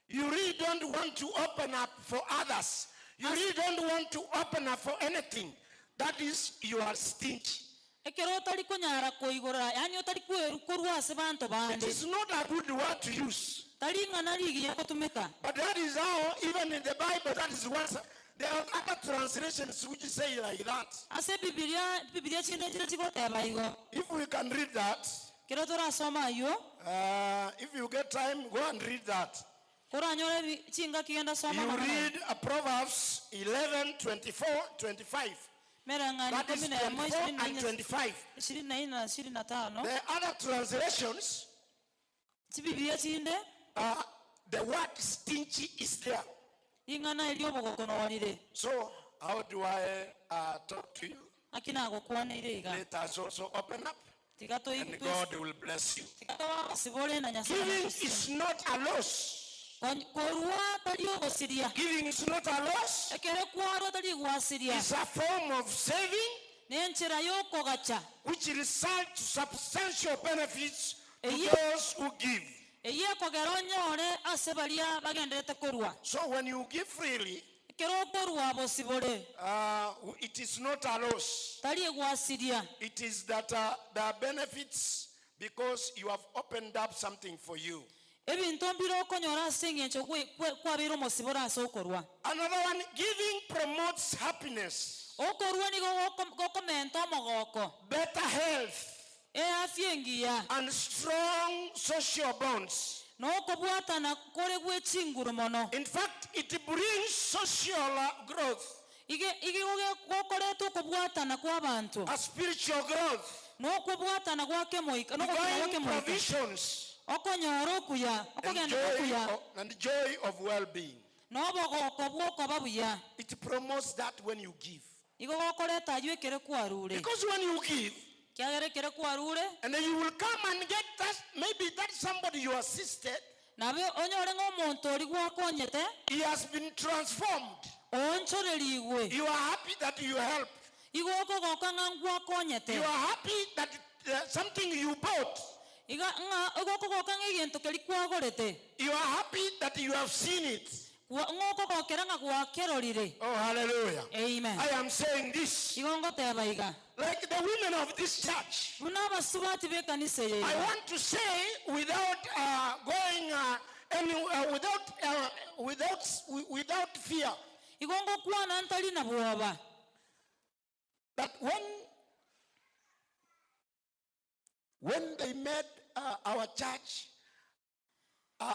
you really don't want to open up for others. You really don't want to open up for anything. That is, you are stingy. Ekero otari konyara koigorera, yaani otari kweru korwa ase banto It bande, is not a good word to use. tari ing'ana rigiya gotumeka. But that is how, even in the Bible, that is what there are other translations which say like that. Ase Bibilia, Bibilia chinde nchire chigoteba igo. If we can read that, Kero torasoma ayio, uh, if you get time, go and read that. koranyore ebi- chingaki genda soma You amang'ana aya. read uh, Proverbs 11, 24, 25. Merang'ani That is ikumi na emo, 24 ishirini na and ine, 25. ishirini na ine na ishirini na tano. The other translations, Chibibilia chinde, uh, the word stingy is there. ring'ana erio obogoko norire. So, how do I uh, talk to you? Naki nagokwaneire iga. Let us also open up Tiga toi- and twes- God will bless you. tiga tobasibore na Nyasaye Giving natosesenie. is not a loss. Kon- Korua tari ogosiria. Giving is not a loss. Ekero kwarua tari gwasiria. It's a form of saving Nenchera yokogacha. which results substantial benefits to Eye- those who give. Eyio ekogera onyore ase baria bagenderete korua. So when you give freely, Ekero okorua bosibore, uh, it is not a loss. tari egwasiria. It is that uh, there are benefits because you have opened up something for you. Ebinto mbire okonyora ase eng'encho gwe- kwe- kwabeire omosibore ase okorua. Another one, giving promotes happiness, Okorua nigo goko- gokomenta omogoko, better health, eafya engiya, and strong social bonds. Nokobwatana kore gwe chinguru mono. In fact, it brings social growth, Ige igo gokoreta okobwatana kw'abanto. a spiritual growth, Nokobwatana gwa kemoika, nogokina gwa divine kemoika. provisions, Okonyora okuya, and okogenda joy okuya, of, and joy of well-being. nobogoko bw'okoba buya. It promotes that when you give. Igo gokoreta aywo ekere kwarure. Because when you give, Kiagera ekere kwarure, and then you will come and get that, maybe that somebody you assisted, nabe onyore ng'a omonto oria gwakonyete, he has been transformed. oonchorerigwe. You are happy that you helped. Igo okogoka ng'a ngwakonyete. You are happy that something you bought. Iga ng'a igo okogoka ng'a egento keria kwagorete. You are happy that you have seen it. Gwa- Ng'a okogokera ng'a gwakerorire. Oh, hallelujah. Amen. I am saying this. Igo ngoteba iga. Like the women of this church. Buna abasubati b'ekanisa eye I iga. want to say without going any, without, without, without fear Igo ngokwana ntari na bwoba. that when they made our church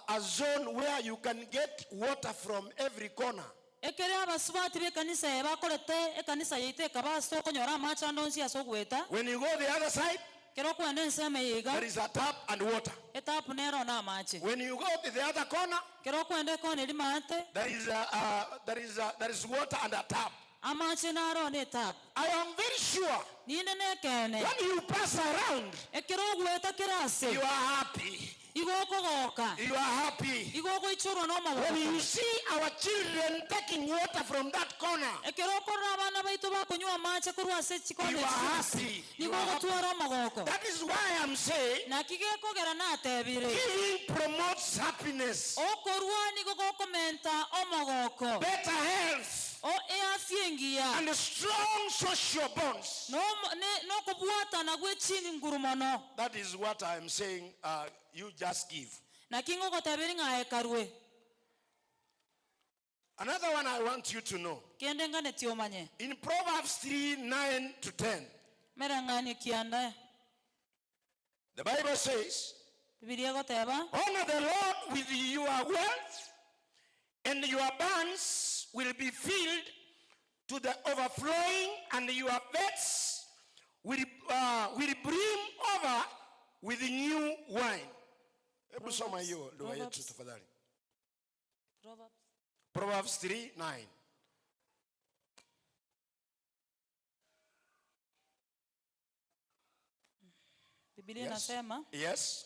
a zone where you can get water from every corner. Ekere abasubati b'ekanisa eye bakorete ekanisa yaito ekaba ase okonyora amache ande onsi ase ogoeta. When you go the other side, Kero okwenda ensemo eye iga, there is a tap and water. etapu nero na amache. When you go to the other corner, Kero okwenda ekona eri maate, there is a there is a, there is water and a tap. amache naro na etapu. I am very sure Ninde nekene, when you pass around, ekero ogoeta kera ase, you are happy. igo okogoka, You are happy. igo ogoichorwa na When omogoko. you see our children taking water from that corner, Ekero okorora abana baito bakonywa amache korwa ase chikona you are echi, happy. You nigo are happy. ogotwara omogoko. That is why I'm saying Naki gekogera natebire, giving promotes happiness, okorwa nigo gokomenta omogoko, better health, o eafya engiya, and strong social bonds. Nokobwatana gwe chinguru mono. That is what I'm saying. You just give. Naki ngogoteberi ng'a ekarwe. Another one I want you to know. Kende nganeti omanye. In Proverbs 3 9 to 10, Mereng'ani kianda. the Bible says, Bibilia egoteba, Honor the Lord with your wealth, and your barns will be filled to the overflowing, and your vats will brim over with new wine. Hebu soma hiyo lugha yetu Proverbs. tafadhali. Proverbs. Proverbs 3 9. Bibilia Yes. inasema Yes.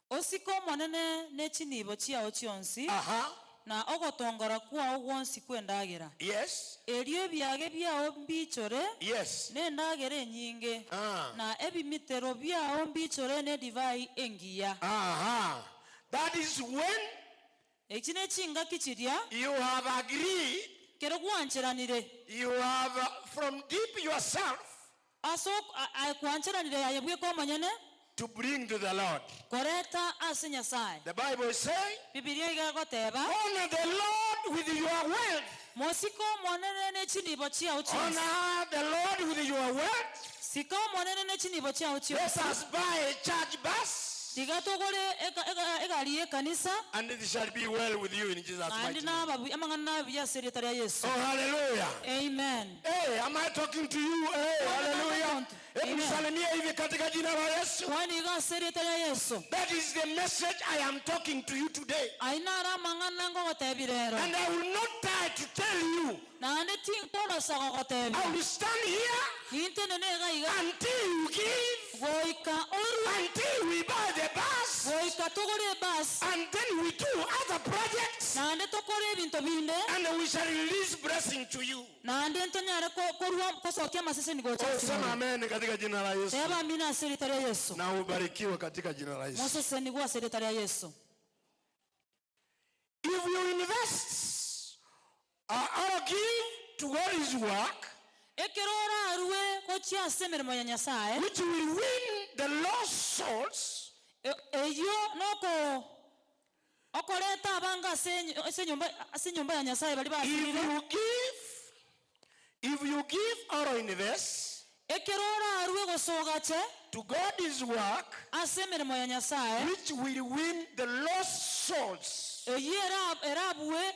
osiko omonene ne chinibo chiao chionsi Aha. na ogotongora kwao gwonsi kw'endagera Yes. erio ebiage biao mbichore Yes. n'endagera enyinge Ah. na ebimitero biao mbichore n'edivai engiya. Aha. That is when Eki nechingaki chiria you have agreed, kero gwancheranire you have from deep yourself ase ok- a- a- kwancheranire yaye bweka omonyene to bring to the Lord. koreta ase Nyasaye. The Bible is saying, Bibilia iga egoteba, honor the Lord with your wealth. mosiko omonene n'echinibo chiao chionsi. Honor the Lord with your wealth. Sika omonene n'echinibo chiao Let chionsi. us buy a church bus, Tiga togore egari y'ekanisa, and it shall be well with you in Jesus' naende mighty name. amang'ana nababuya ase erieta ria Yesu. Oh, hallelujah. Amen. Hey, am I talking to you? Hey, hallelujah. Hebu Amen. nisalimie hivi katika jina la Yesu. Kwani iga ase erieta ria Yesu. That is the message I am talking to you today. Aye naro amang'ana ngogotebia rero. And I will not try to tell you. Naende tinkorosa gogotebia. I will stand here Nintenene iga iga. until you give, Goika orwe. until we buy the bus, Goika togore ebus. and then we do other projects, Naende tokore ebinto binde. and we shall release blessing to you. Naende ntonyare korwa kosokia amaseseni gocha Oh, ase sema more. amen katika jina la Yesu. Teba amina ase erieta ria Yesu. Na ubarikiwe katika jina la Yesu. Moseseni gwa ase erieta ria Yesu. If you invest or give to God's work, Ekero orarue gochia ase emeremo ya Nyasaye, which will win the lost souls, eyio noko okoreta abanga ase ase nyomba, ase nyomba ya Nyasaye bari if basirire. you give, if you give or invest, Ekero orarue gose ogache. To God's work. Ase emeremo ya Nyasae. Which will win the lost souls. Eyio erabue,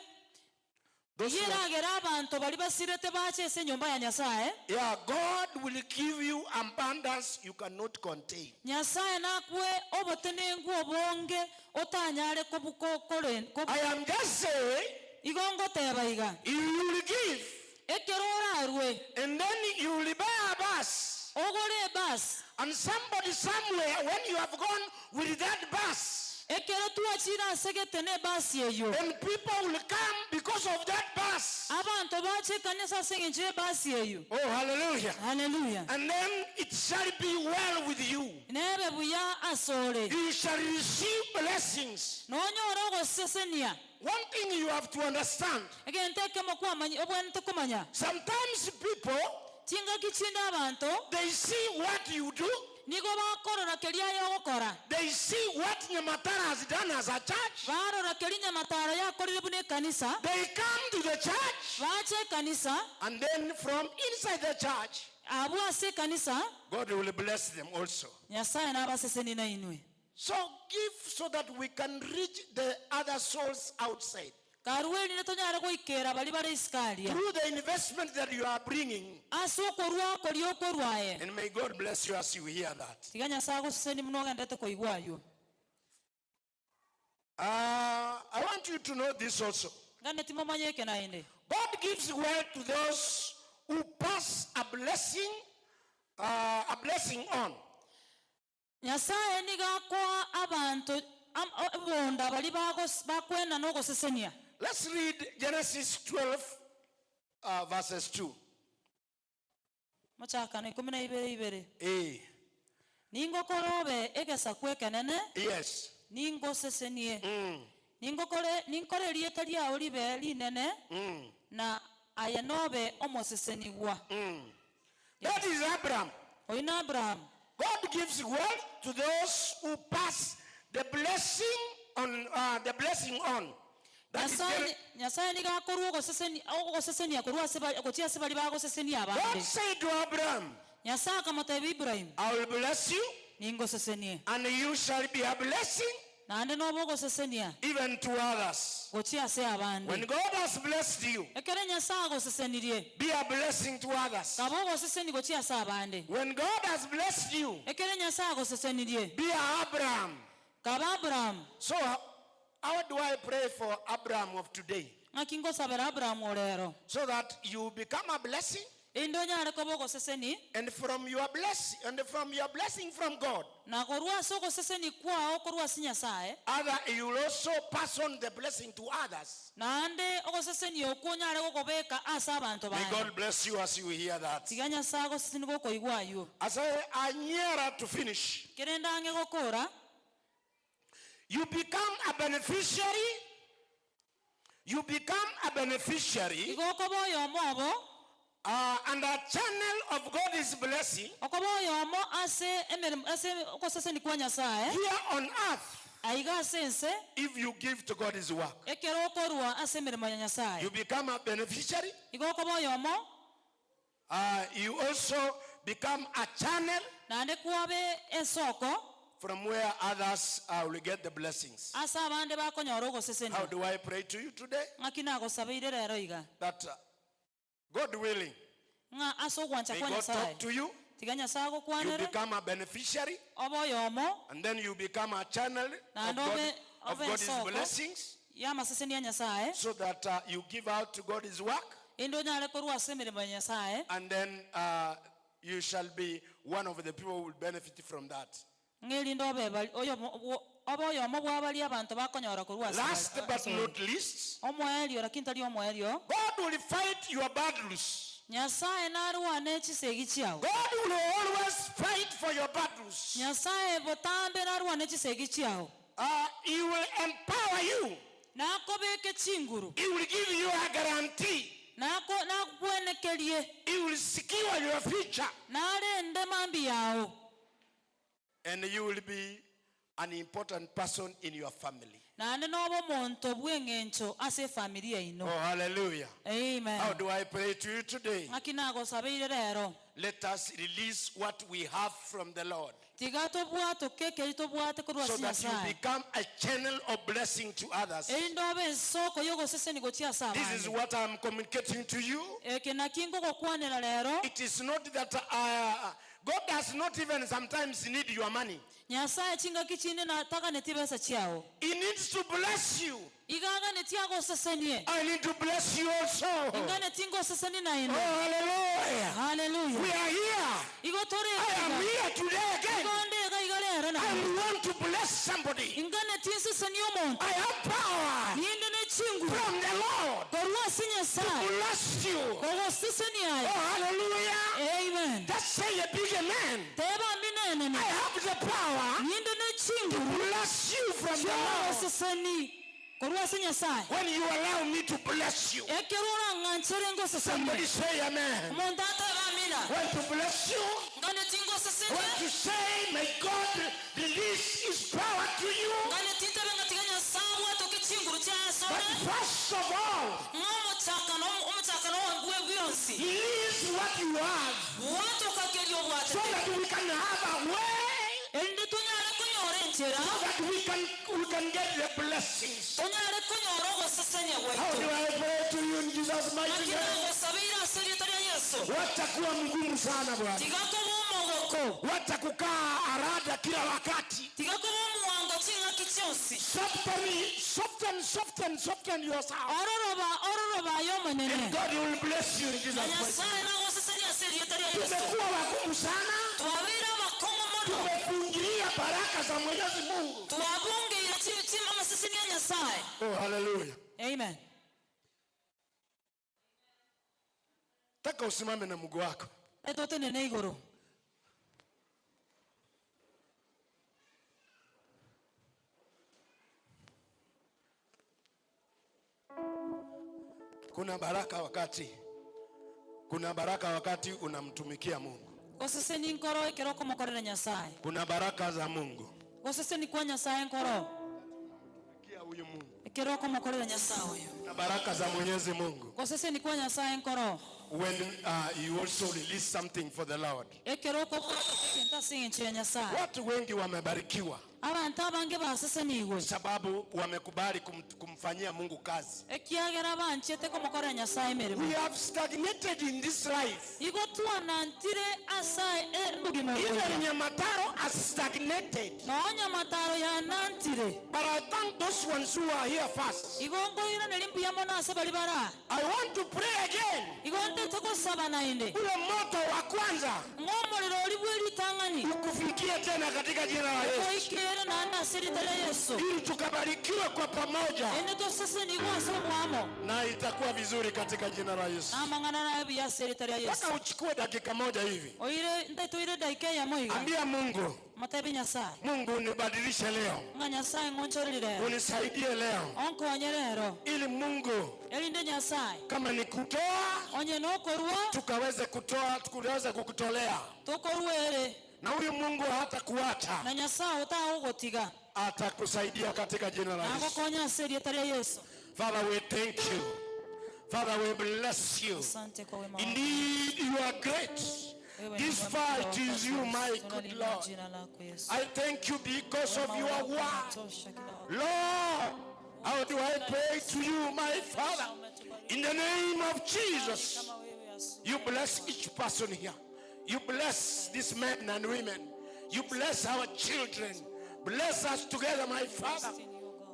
eyio eragere abanto baria basirete bache ase enyomba ya Nyasae. Yeah, God will give you abundance you cannot contain. Nyasae nakoe obotenenku obonge otanyare kobu ko koren kobu. I am just saying. Igo ngoteba iga. If you will give. Ekero orarue. And then you will buy a bus. Ogore ebus. And somebody somewhere when you have gone with that bus. Ekero twachire ase gete nebasi eyio. And people will come because of that bus. Abanto bache ekanisa ase engencho y'ebasi eyio. Oh, hallelujah. Haleluya. And then it shall be well with you. Nebe buya asore. You shall receive blessings. Nonyore ogosesenia. One thing you have to understand. Egento ekemo kwamanyi obwenerete komanya. Sometimes people. Chingaki chinde abanto. They see what you do. Nigo bakorora keria aye ogokora. They see what Nyamataro has done as a church. Barora keria Nyamataro yakorire buna ekanisa. They come to the church. Bacha ekanisa. And then from inside the church. Abwo ase ekanisa. God will bless them also. Nyasae nabasesenie nainwe. So give so that we can reach the other souls outside. Karue erinde tonyare goikera baria bare isiko aria. Through the investment that you are bringing. Ase okorua koria okorua aye. And may God bless you as you hear that. Tiga Nyasae agosesenie buna ogenderete koigwa ayio. Uh, I want you to know this also. Ngane timomanye eke naende. God gives wealth to those who pass a blessing, uh, a blessing on. Nyasae nigo akoa abanto obonda baria bakoenana ogosesenia. Let's read Genesis 12 uh, verses 2. Mochakano ikomi na ibere ibere. Eh. Ningokore obe egesaku ekenene. Yes. Ningosesenie. Ningokore ninkore erieta riao ribe rinene, na aye nobe omosesenigwa. That is Abraham. Oyio na Abraham. God gives wealth to those who pass the blessing on, uh, the blessing on. That is Nyasaye very- Nyasaye nigo akorua ogoseseni ogosesenia korwa ase ba- gochia ase baria bagosesenia God abande. said to Abraham, Nyasaye akamotebia Ibrahim, I will bless you Ningosesenie, and you shall be a blessing naende nobe ogosesenia even to others. gochia ase abande. When God has blessed you, Ekero Nyasaye agosesenirie, be a blessing to others. kaba ogoseseni gochia ase abande. When God has blessed you, Ekero Nyasaye agosesenirie, be a Abraham. kaba Abraham. So, how do I pray for Abraham of today? Ng'aki ngosabera Abraham orero? So that you become a blessing. Erinde onyare koba ogoseseni. And from your blessing, and from your blessing from God. Na korwa ase ogoseseni kwao korwa ase Nyasae. Other, you will also pass on the blessing to others. Naende ogosesenia okwo onyare gokobeka ase abanto May bande. God bless you as you hear that. Tiga Nyasae agosesenie gokoigwa ayio. As I, I nearer to finish. Kerende ang'e gokora. You become a beneficiary. You become a beneficiary. Igo okoba oyomo obo. Uh, and a channel of God's blessing. Okoba oyomo ase emeremo ase ogoseseni kwa Nyasae. Here on earth. Aiga ase ense. If you give to God's work. Ekero okorua ase emeremo ya Nyasae. You become a beneficiary. Igo okoba oyomo. Uh, you also become a channel. Naende kwabe ensoko. From where others uh, will get the blessings. Ase abande bakonyora ogosesenia. How do I pray to you today? Ng'aki nagosabeire rero iga. That uh, God willing, Ng'a ase ogwancha may kwa God Nyasaye. talk to you. Tiga Nyasaye You agokwanere. become a beneficiary, Obe oyomo. and then you become a channel of, Naende God, obe of obe God's ensoko blessings, y'amaseseni ya Nyasaye. so that uh, you give out to God's work, Erinde onyare korwa ase emeremo ya Nyasaye. and then uh, you shall be one of the people who will benefit from that. Ng'a erinde obe bari oyomo obe oyomo bwa baria abanto bakonyora korwa ase Last bare but ase ore. not least, Omoerio lakini tari omoerio. God will fight your battles. Nyasaye narwane chisegi chiao. God will always fight for your battles. Nyasaye botambe narwane chisegi chiao. Uh, he will empower you. Nakobeke chinguru. He will give you a guarantee. Nako nakwenekerie. He will secure your future. Narende mambi yao. And you will be an important person in your family. Naende nobe omonto bw'engencho ase efamiri yaino. Oh, hallelujah. Amen. How do I pray to you today? Ng'aki nagosabeire rero? Let us release what we have from the Lord. Tiga tobwatoke ekeri tobwate korwa So ase that you Nyasae, become a channel of blessing to others. erinde obe ensoko y'ogoseseni gochia ase This is abande. what I'm communicating to you. Eke naki ngogokwanera rero. It is not that uh, God does not even sometimes need your money. Nyasae chingaki chinde nataganeti besa chiao. He needs to bless you. Iga aganetie agosesenie. I need to bless you also. Inganetie ngosesenie Oh, naende. hallelujah. Haleluya. We are here. Igo tore I am iga. here today again. Igo nde iga iga rero I naende. want to bless somebody. Inganetie nsesenie omonto. I have power Ninde ne chinguru from the Lord korwa ase Nyasae bless you. kogosesenia Oh, aye. hallelujah. Amen. Just say a big amen. Teba amina enene. I have the power Ninde ne to chinguru bless you from the Lord. chiogoseseni korwa ase Nyasae. When you allow me to bless you. Ekero orang'anchere ngosesenie. Somebody say amen. Omonto atebe amina. Want to bless you? Nganetie ngosesenie. Want to say, may God release his power to you? Nganetie ntebe ng'a tiga Nyasae abwatoke chinguru chiaye But asore. first of all, Ng'a omochakano omochakano owangue bwionsi. release what you have Bwatoka keria so obwatete. that we can have a way Erinde tonyare konyora enchera. so that we can we can get the blessings. Tonyare konyora ogosesenia How do gwaito. I pray to you in Jesus' mighty Naki name? nagosabeire ase erieta ria Yeso. Watakuwa mgumu sana Bwana, Tiga koba omogoko. watakukaa arada kila wakati. Tiga koba omwango ching'aki chionsi. Soften, soften, soften, soften yourself. Ororoba ororoba aye omonene. And God will bless you in Jesus' Na mighty name. Nyasaye nagosesenia ase erieta ria Yeso. Tumekuwa wagumu sana, Twabeire abakong'u mono. tumefungilia baraka za Mwenyezi Mungu. Twabungeire chi- chi- amaseseni ya Nyasaye. Oh, hallelujah. Amen. Taka usimame na mguu wako. Etotenene igoro. Kuna baraka wakati, kuna baraka wakati unamtumikia Mungu. Goseseni nkoro ekero okomokorera Nyasaye. Kuna baraka za Mungu. Goseseni kwa Nyasaye nkoro. Tumikia huyu Mungu. Ekero okomokorera Nyasaye oyo. Kuna baraka za Mwenyezi Mungu. Goseseni kwa Nyasaye nkoro. When uh, you also release something for the Lord. Ekero okobwata egento ase eng'encho ya Nyasaye. Watu wengi wamebarikiwa Abanto abange basesenigwe sababu wamekubali kum, kumfanyia Mungu kazi. ekiagera banchete komokorera Nyasaye emeremo. We have stagnated in this life. Igo twanantire ase obogima Even obo. Nyamataro has stagnated. Nonya Nyamataro yanantire. But I thank those ones who are here first. Igo nkoiraneria mbuya mono ase baria bara. I want to pray again. Igo ntete gosaba naende. Ule moto wa kwanza Ng'a omorero oria bwe ritang'ani ukufikie tena katika jina la Yesu. oikere naende ase erita ria Yeso. Ili tukabarikiwe kwa pamoja Ende tosesenigwe ase obwamo. na itakuwa vizuri katika jina la Yesu. Na amang'ana naye buya ase erita ria Yeso. Mpaka uchukue dakika moja hivi. Oire ntaitoire edaika eyemo iga. Ambia Mungu, Motebi Nyasaye. Mungu unibadilishe leo. Ng'a Nyasaye ng'onchoreri rero. Unisaidie leo. Onkonye rero. Ili Mungu Erinde Nyasaye. kama ni kutoa Onye nokorwa tukaweze kutoa tukaweze kukutolea. tokoruere. Na huyu Mungu hatakuacha. Na Nyasaye otagogotiga. Atakusaidia katika jina la Yesu. Nagokonya ase erieta ria Yeso. Father, we thank you. Father, we bless you. Asante kwa wema wako. Indeed, you are great. Wewe ni This mwema far kila it is you, wakati. my good Tunalinua Lord. jina lako Yesu. I thank you because of Wema your wako word. unatosha kila wakati. Lord, how do I pray to you, my Father? In the name of Jesus, Kama wewe asubuhi. you bless each person here. You bless these men and women. You bless our children. Bless us together, my Father.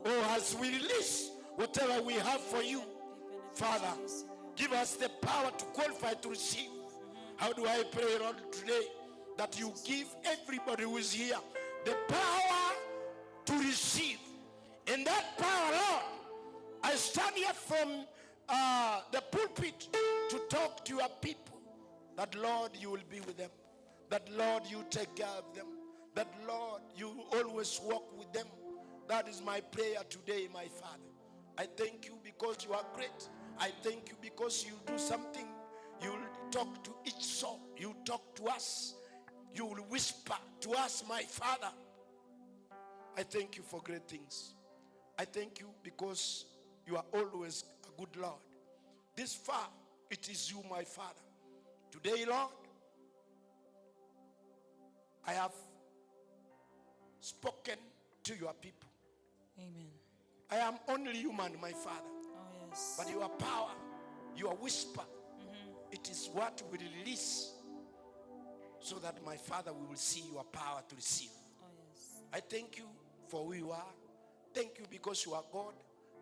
Oh, as we release whatever we have for you, Father, give us the power to qualify to receive. How do I pray, Lord, today that you give everybody who is here the power to receive. And that power, Lord, I stand here from uh, the pulpit to talk to your people that, Lord, you will be with them. That, Lord, you take care of them. That, Lord, you always walk with them. That is my prayer today, my Father. I thank you because you are great. I thank you because you do something. You talk to each soul. You talk to us. You will whisper to us, my Father. I thank you for great things. I thank you because you are always a good Lord. This far, it is you, my Father. Today, Lord, I have spoken to your people. Amen. I am only human, my Father. Oh, yes. But your power, your whisper, it is what will release so that my Father we will see your power to receive. Oh, yes. I thank you for who you are. Thank you because you are God.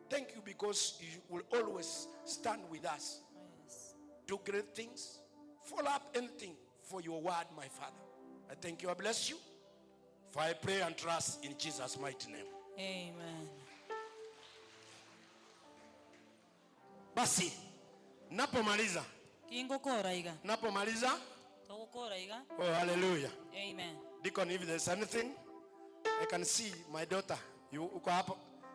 Thank you because you will always stand with us. Oh, yes. Do great things. Follow up anything for your word, my Father. I thank you. I bless you. For I pray and trust in Jesus' mighty name. Amen. Basi, napomaliza, Kingokora iga. napomaliza, Togokora iga. oh hallelujah. Amen. Deacon, if there's anything, I can see my daughter. You uko hapo.